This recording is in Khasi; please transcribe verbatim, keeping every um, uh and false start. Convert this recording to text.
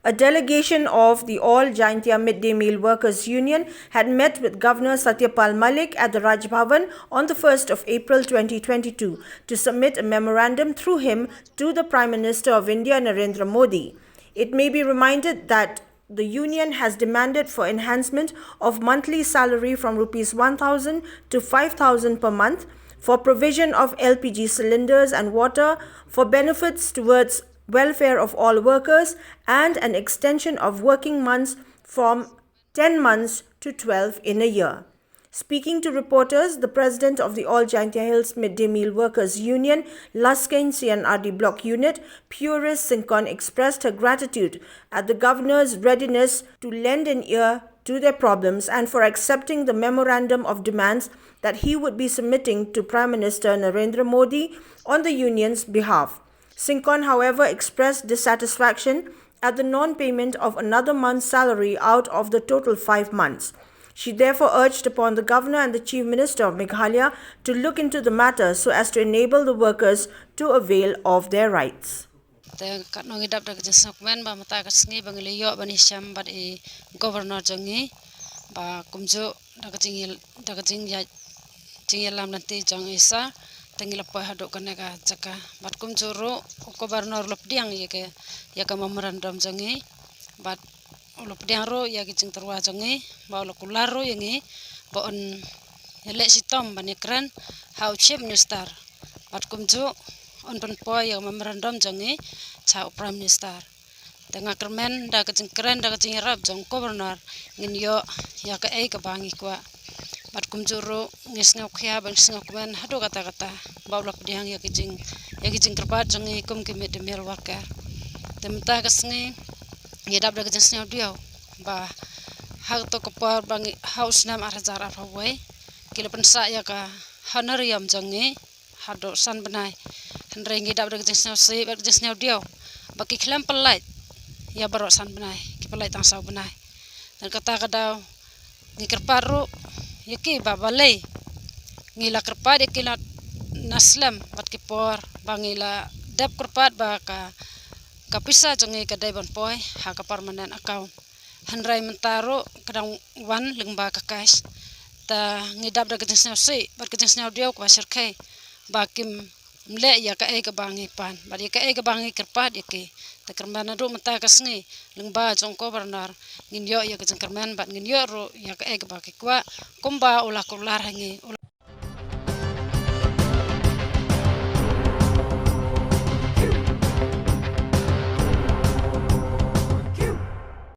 A delegation of the All Jaintia Midday Meal Workers Union had met with Governor Satya Pal Malik at the Raj Bhavan on the first of April twenty twenty-two to submit a memorandum through him to the Prime Minister of India, Narendra Modi. It may be reminded that the union has demanded for enhancement of monthly salary from rupees one thousand to five thousand per month, for provision of L P G cylinders and water, for benefits towards welfare of all workers, and an extension of working months from ten months to twelve in a year. Speaking to reporters, the president of the All Jaintia Hills Midday Meal Workers Union, Laskein C and R D Block Unit, Purist Syngkon, expressed her gratitude at the governor's readiness to lend an ear to their problems and for accepting the memorandum of demands that he would be submitting to Prime Minister Narendra Modi on the union's behalf. Syngkon, however, expressed dissatisfaction at the non-payment of another month's salary out of the total five months. She therefore urged upon the Governor and the Chief Minister of Meghalaya to look into the matter so as to enable the workers to avail of their rights. Te katno ngi dap da ka jingsngewkmen ba mynta ka sngi ba ngi la ïoh ban ïashem bad i governor jong ngi, ba kumjuh da ka jingïal, da ka jingïa, jingïalam lynti jong i sir, te ngi la poi haduh kane ka jaka. Bad kumjuh ruh u governor u la pdiang ïa ka, ïa ka memorandum jong ngi. Bad u la pdiang ruh ïa ki jingtyrwa jong ngi, ba u la kular ruh ïa ngi ba un ïaleh shitom ban ïakren ha u Chief Minister. Bad kumjuh un pynpoi ïa ka memorandum jong ngi sha u Prime Minister. Te nga kyrmen da ka jingkren, da ka jingïarap jong u governor, ngin ïoh ïa kaei kaba ngi kwah. Bad kumjuh ruh ngi sngewkhia bad ngi sngewkmen haduh katta katta ba u la pdiang ïa ki jing, ïa ki jingkyrpad jong ngi kum ki midday meal worker. Te mynta ka sngi ngi dap da ka jingsngewdiaw ba ha kato ka por ba ngi, ha u snem ar hajar arphew wei, ki la pynsah ïa ka honorarium jong ngi haduh san bnai. Hynrei ngi dap da ka jingsngewsih bad ka jingsngewdiaw ba ki khlem pynlait ïa baroh san bnai, ki pynlait tang saw bnai. Te kata ka daw ngi kyrpad ruh ïa ki ba balei ngi la kyrpad ïa ki na, na slem bad ki por ba ngi la dep kyrpad ba ka, ka pisa jong ngi ka dei ban poi ha ka permanent account. Hynrei mynta ruh ka dang wan lyngba ka cash. Te ngi dap da ka jingsngewsih bad ka jingsngewdiaw kaba shyrkhei ba kim leh ïa kaei kaba ngi pan bad ïa kaei kaba ngi kyrpad ïa ki. Te kyrmen naduh mynta ka sngi lyngba jong u governor ngin ïoh ïa ka jingkyrmen bad ngin ïoh ruh ïa kaei kaba ki kwah kumba u la kular ha ngi, u